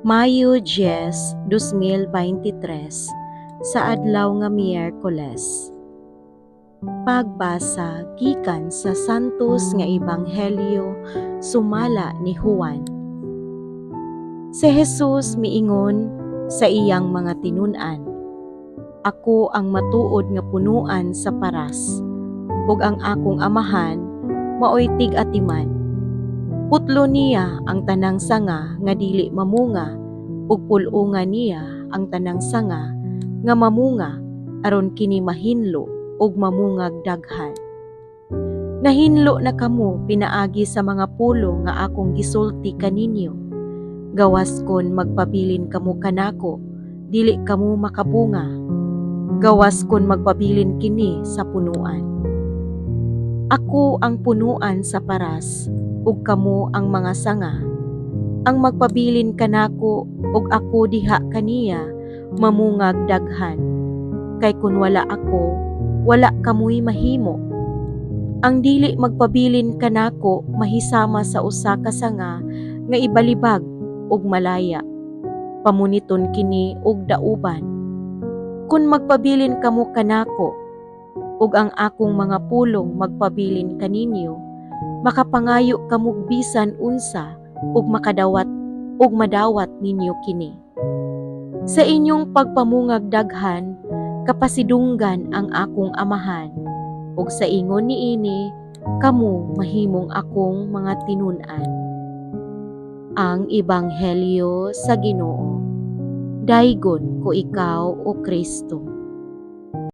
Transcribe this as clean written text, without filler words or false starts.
Mayo 10, 2023, sa adlaw nga Miyerkules. Pagbasa gikan sa Santos nga Ebanghelyo sumala ni Juan. Si Jesus miingon sa iyang mga tinun-an, "Ako ang matuod nga punuan sa paras, ug ang akong Amahan maoy tig-atiman. Putlo niya ang tanang sanga nga dili mamunga ug pul-unga niya ang tanang sanga nga mamunga aron kini mahinlo ug mamungag daghan. Nahinlo na kamo pinaagi sa mga pulong nga akong gisulti kaninyo. Gawas kon magpabilin kamo kanako, dili kamo makabunga. Gawas kon magpabilin kini sa punuan. Ako ang punuan sa paras ug kamo ang mga sanga. Ang magpabilin kanako ug ako diha kaniya mamungag daghan. Kay kun wala ako, wala kamoy mahimo. Ang dili magpabilin kanako mahisama sa usa ka sanga nga ibalibag ug malaya. Pamuniton kini ug dauban. Kun magpabilin kamo kanako ug ang akong mga pulong magpabilin kaninyo, makapangayo kamog bisan unsa ug makadawat ug madawat ninyo kini. Sa inyong pagpamungag daghan, kapasidunggan ang akong Amahan, ug sa ingon niini kamo mahimong akong mga tinun-an." Ang Ebanghelyo sa Ginoo. Daygon ko ikaw, o Kristo.